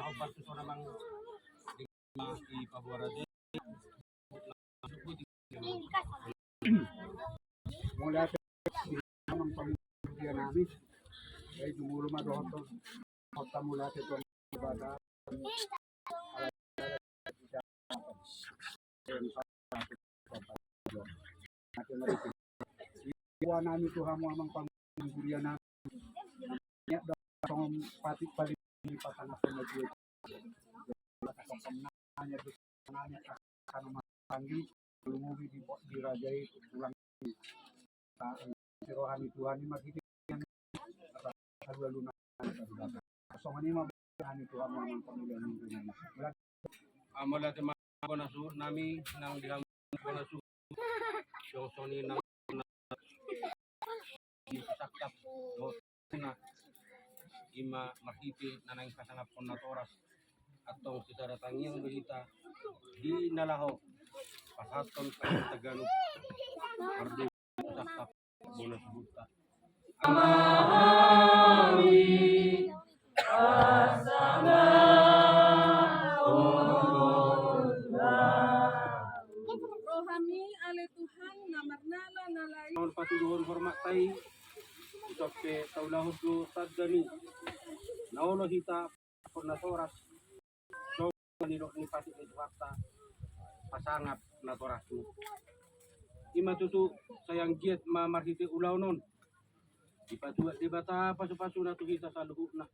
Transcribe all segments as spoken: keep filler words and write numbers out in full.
Pasu sona mang di ma i pabuara de. Mauliate amang pangguria nami. Jadi jumolo ma dohot on. Kota mauliate tu Debata. Tua nami tu hamu amang pangguria nami. Niat do songon patik paling di pasangan sama dia. Nanya tu nanya karena manggi lumobi di di raja itu pulang. Di roha ni Tuhan ni ma. Alu-alu na songon i ma. Tuhan ni Tuhan ma. Mauliate ma bona suhut nami nang di hamu bona suhut. Songon i nang di sangkap dohot na i ma marhite na naeng pasangaphon natoras. Antong sisada tangiang do hita di na laho pasahathon hita ganup. Mardomu sangkap bona suhutta. Amami. Rohami ale Tuhan na marnala na lain. Patuduhon hormat tai. Sampe taulahon do tanda ni na olo hita natoras. Songon nidok ni patik ni Tuhanta, pasangap natorasmu. I ma tutu sai anggiat ma marhite ulaon on dipatuat Debata pasu-pasuna tu hita saluhutna.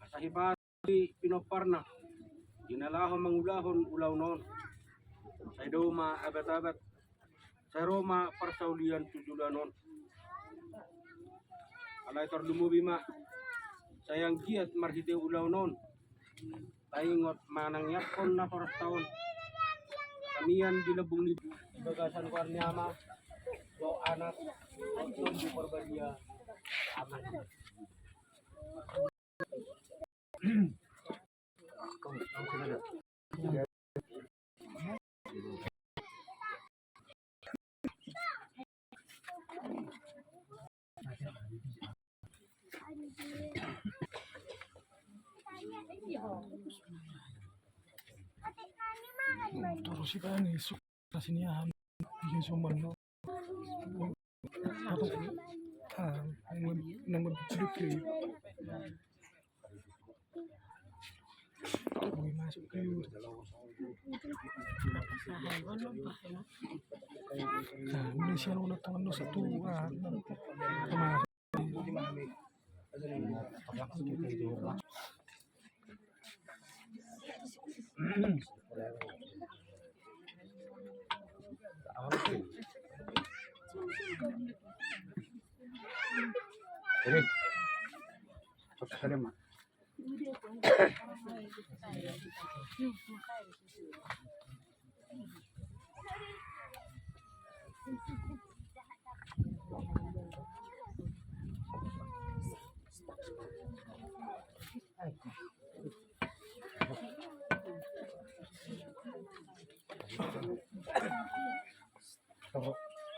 Asa hepati pinomparna di na laho mangulahon ulaon on. Sai dao ma abat-abat. Sai ro ma parsaulian tu joloan on. Alai tarlumobi ma sai anggiat marhite ulaon on taingot manangianghon natorasta on. Samian di lambung ni di bagasan goar ni Ama dohot Anak dohot Tondi Parbadia. Amin. Torus iba ni suk kasini ahan bikin suman no. Ah, nang nang hidup ke. Masuk ke. Nah, ini siapa udah tangan dosa tuh. Ini. Terima.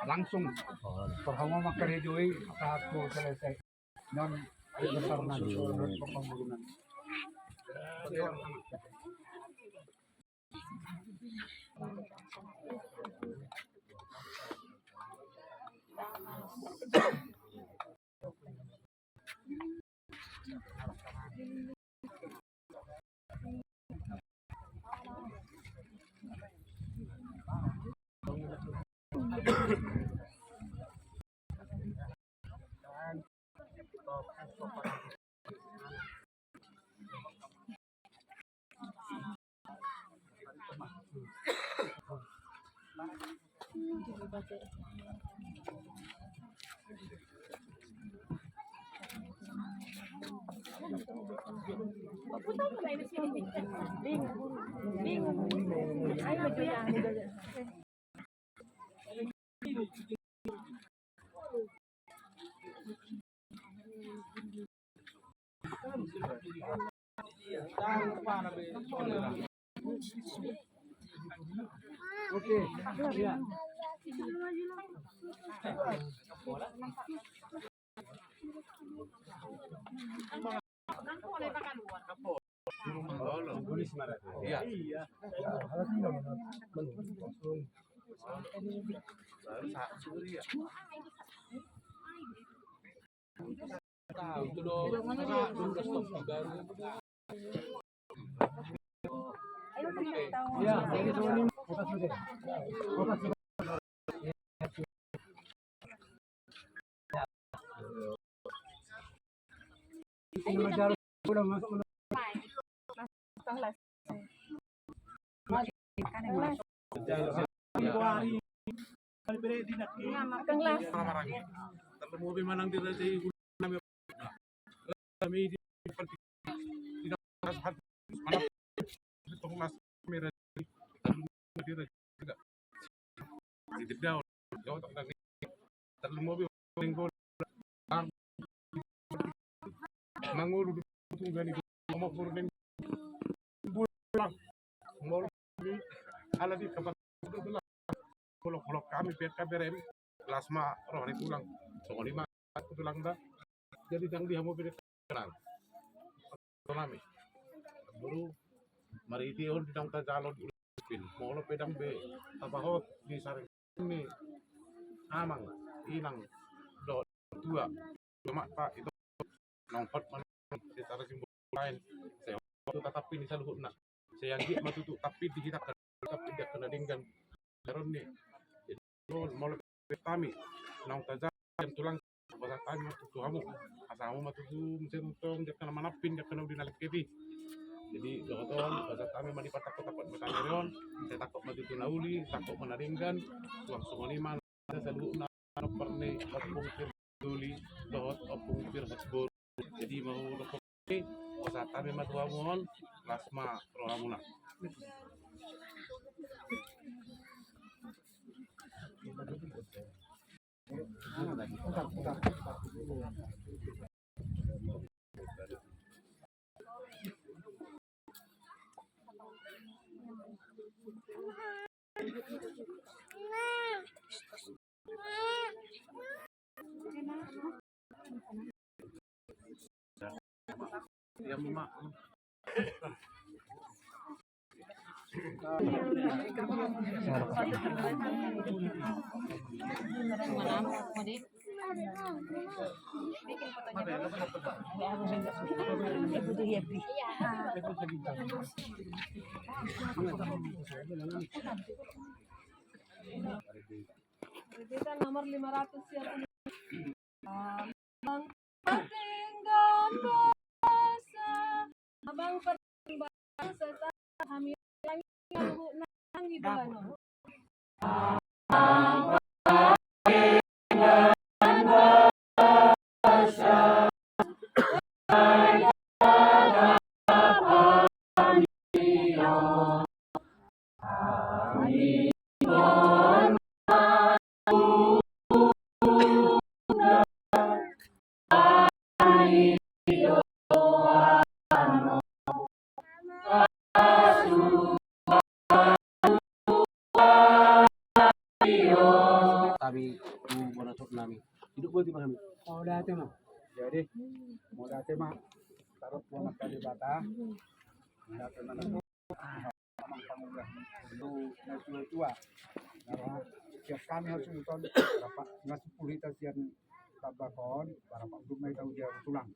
Langsung. Pertama maka rejoi saat selesai. Non besar nanti pembangunan. Iya. Mangolu di tunggang i, omok burung bulan. Molo ala di kapal tulang. Holong-holong hami pe kaberem, las ma roha ni tulang. Songon i ma tu tulang da. Jadi ndang di hamu pe tulang. Tonami. Boru, marhite on di naung tajalo di ulapin. Molo pe ndang be tapahot di sareng ni amang, inang, dohot tua, cuma ta itu naung hot manang secara simbol lain. Sai hot tu tatampi ni saluhutna. Sai anggiat ma tutu tampi di hita kan, tampi di angka na denggan. Jaron ni. Jadi molo pe hami naung tajalo tulang, pasahat hami ma tutu hamu. Asa hamu ma tutu muse tongtong di angka na manampin, di angka na uli na lengket i. Jadi dohot on pasahat hami ma di patangkot-tangkot ma sangari on. Sai tangkot ma tutu na uli, tangkot ma na denggan. Suang songon i ma saluhutna. Ompar ni Ompung Pir Doli dohot Ompung Pir Hasbor. Jadi mau dokter ni, pasahat hami ma tu hamu on, las ma rohamuna. Kreditan nomor lima ratus ya. Abang Pardenggan Basa, Abang Pardenggan Basa, hami langi nang di dalam. Hami tu bona tok nami. Hidup boti ma hami. Mauliate ma. Jadi, mauliate ma. Tarot bona kali bata. Mauliate ma. Amang pangula, lu na tua-tua. Siap hami hasuhuton, rapat na sipul hita sian tambak on, rapat dum ma hita udia tulang.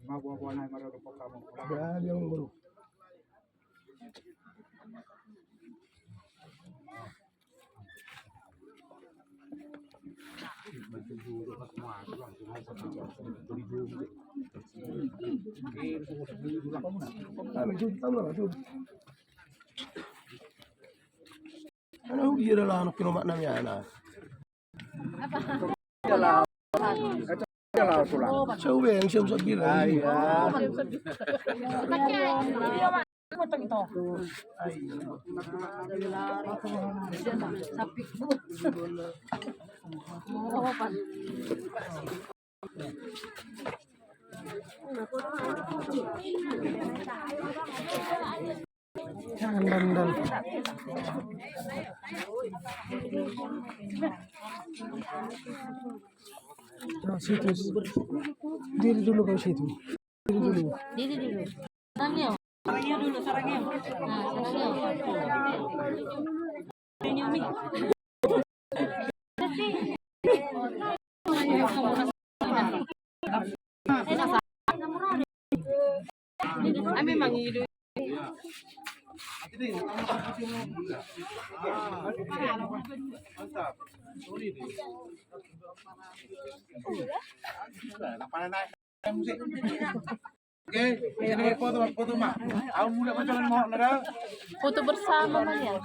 Ima buah-buah na i maradophon hamu. Ulang. Ya, dia ngomong. Ano, dia dah lah, ano, kena mak nami anak. Siapa yang siap-siap bilang? Jangan bandel. Nah, situ. Diri dulu kau situ. Diri dulu. Diri dulu. Tangan. Sarangnya dulu, sarangnya. Nah, sarangnya. Ami mangido. Oke, ini foto, foto, Mak. Aku mulai pacaran mau, nara. Foto bersama, Bang, ya?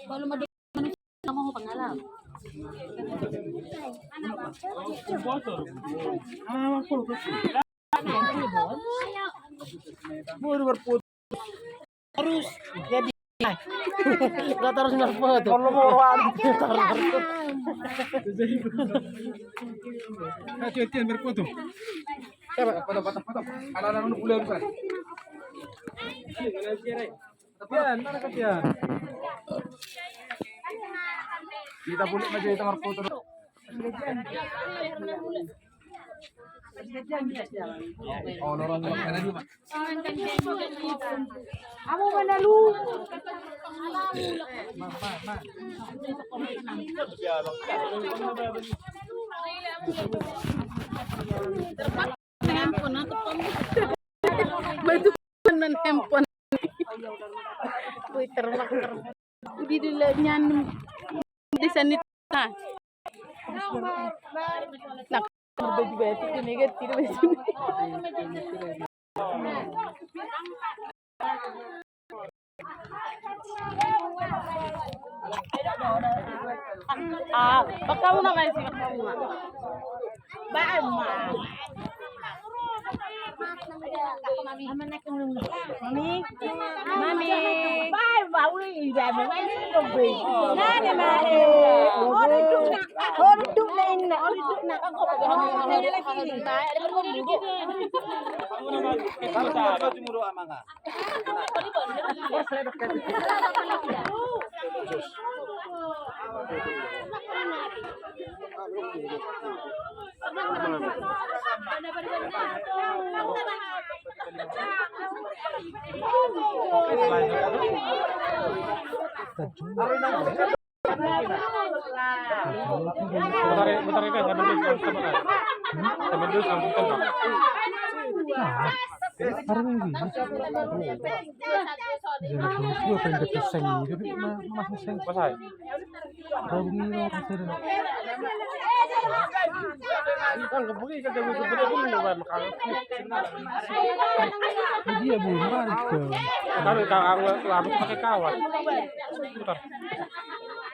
Belum ada manusia mau pengalaman. Baru berfoto. Terus jadi. Gak terus berfoto. Kalau mau orang. Ayo, Tian, berfoto. Coba, foto, foto, foto. Anak-anak dulu, bulan, bulan. Tian, mana kau, Tian? Kita bulik aja, kita berfoto. Kamu mana lu? Handphone atau pom? Batu bener handphone. Wih, termak, termak. Di dulu nyan di sana. Nah. Nah, berbaju batik ini kan, tidak baju. Ah, bakamu na, guys, bakamu na. Ba, ma. Mami. Mami. Ba, ba, uli, ba, ba, ba, ba. Nani, mami. Ori duk na. Ori duk na, inna. Ori duk na. Bentar, bentar, kan, sambil dulu, sabar, kan. Sambil dulu, sambil dulu. Nah, hari Minggu ini. Jadi, gua pengen ke Peseng, jadi ma-, masuk Peseng. Pas, hai. Hari Minggu, orang sana. Kan kebuli, kan kebuli, kebuli, kebuli, kebuli, kebuli. Jadi, ya, belum balik ke. Kan, kan, aku, aku pakai kawat. Bentar.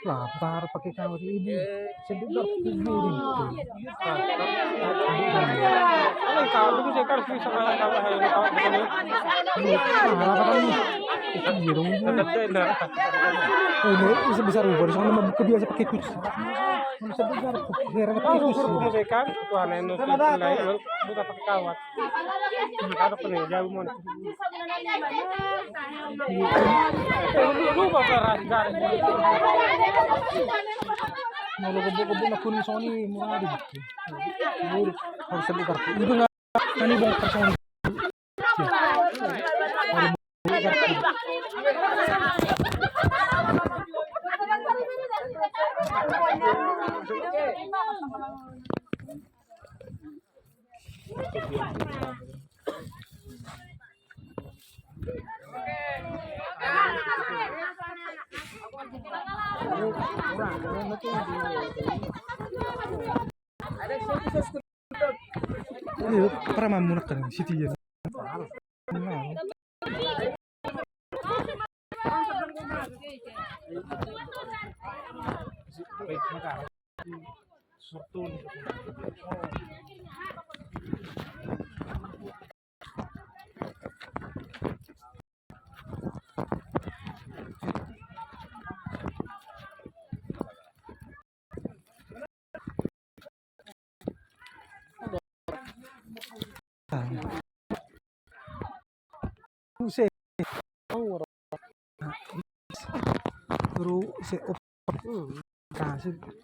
Lah, bentar, pakai kawat ini. Sebentar, kubur itu. Kalau kawat itu, saya kan bisa, kalau kawat, kalau kawat begini. Nah, apa kan? Iya dong. Tetap saya, nah. Oh, ini bisa, bisa rubah. Di sana membuka biasa pakai kunci. Bisa, bisa, heran pakai kunci. Langsung suruh pemusaikan, Tuhan yang nusuk, lain, buka pakai kawat. Ada apa nih? Jauh mana? Lu, lu, lu, apa, garis, garis? Mau lu kebuk-kebuk nak kuning soni, murah di situ. Murah. Harus sebut kartu. Itu nggak, ini bongkar soni. Ayo, para mamunak kan, Siti ya. Use. Ru se. Kasih. Tuh.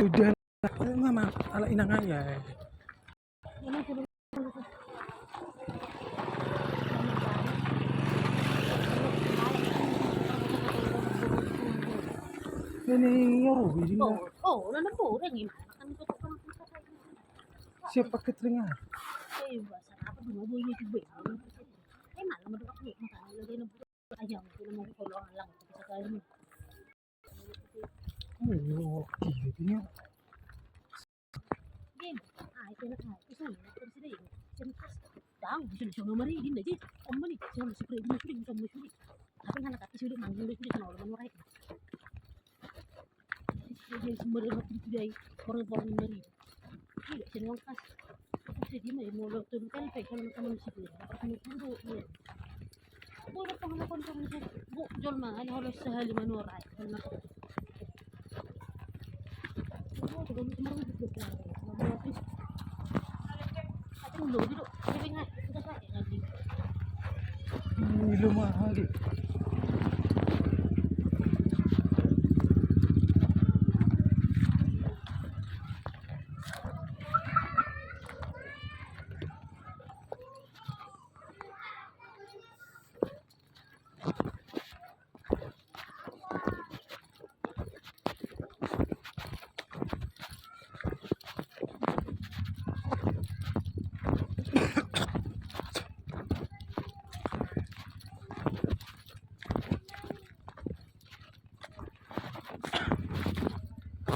Udah. Mama, ala inang aja. Ini ya, Robi, ini. Oh, oh, udah nemu, udah gimana? Siap pakai telinga.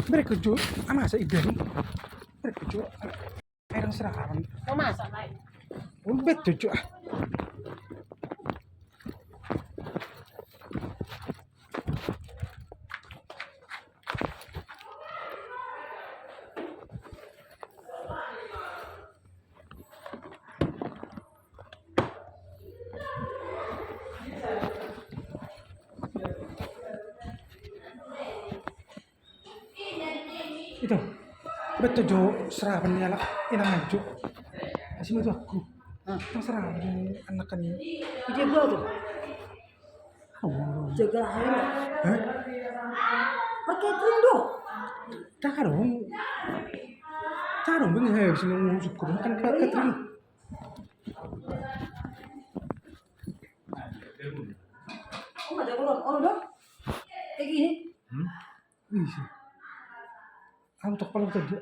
Berek jo, ah, masa idan. Berek jo. Air serahan. Masa, Mai? Umbet jo. Ito. Betul jo serapan ni halak inang ajo. Asi ma tu aku. Hah? Nang serapan ni anak kan ini. Ide gua tu. Jaga aja. Hah? Pakai kerudung. Tarung. Tarung bang, habis nunggu syukur kan pakai kerudung. Oh, ada keluar. Oh, udah. Kayak gini. Hmm? Isi. Aku tak pernah kerja.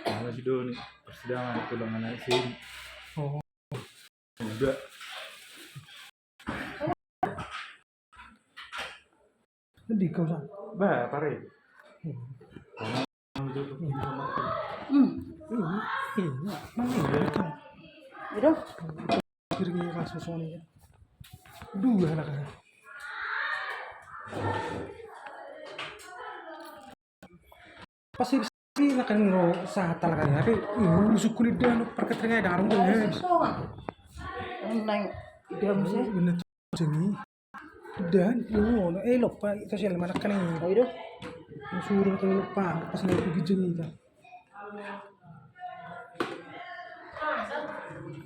Sama si Doni, persidangan tulang anak sini. Oh. Udah. Di kau sana. Bah, pare. Hmm. Hmm. Iya, iya. Mana ini? Gitu. Kiri-kiri kasus ini. Dua lah kan. Pasti bisa nak kan ro satal kan, tapi, ih, usuk kulit dia, lu perketeringnya darung tuh, ya. Nang, dia mesti. Bener tuh, jadi. Dan, lu, eh, lupa, itu sih, mana kan ini. Oh, itu? Suruh ke lupa, pas nggak ikut jengi kan.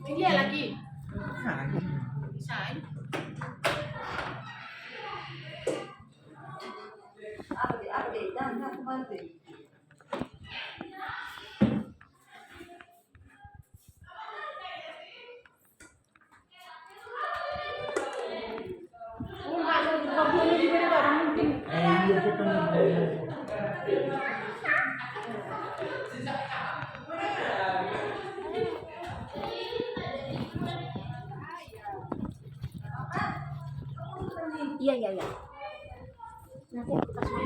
Dia lagi. Nah, iya. Sai. Iya, iya, iya. Nanti aku kasih.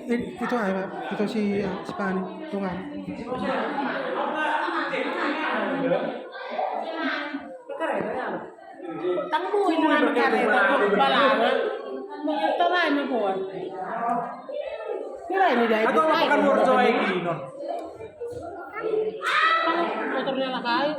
Itu, itu apa? Itu si, si Pani, tungan. Tanggu ini kan kareta, balara. Mau tolai mau buat. Kira ini dia. Atau makan worjo lagi, non. Motornya lah kayu.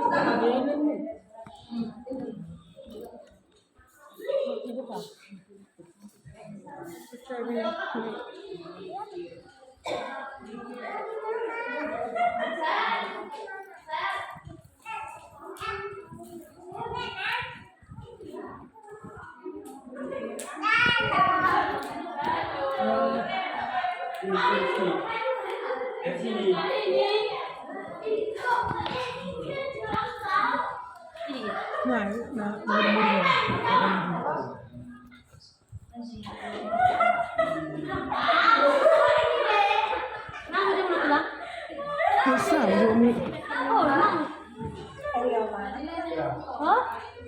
Nah, nah, nah, nah, nah.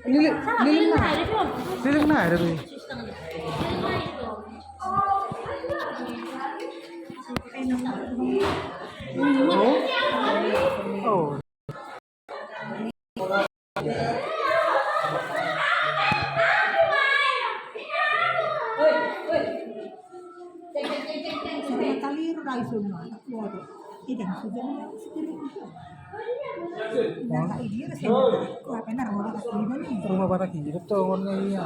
Lili, lili na. Lili na, ada tuh. Oh. Oh. Rumah Batak Hidup tuh, warna iya.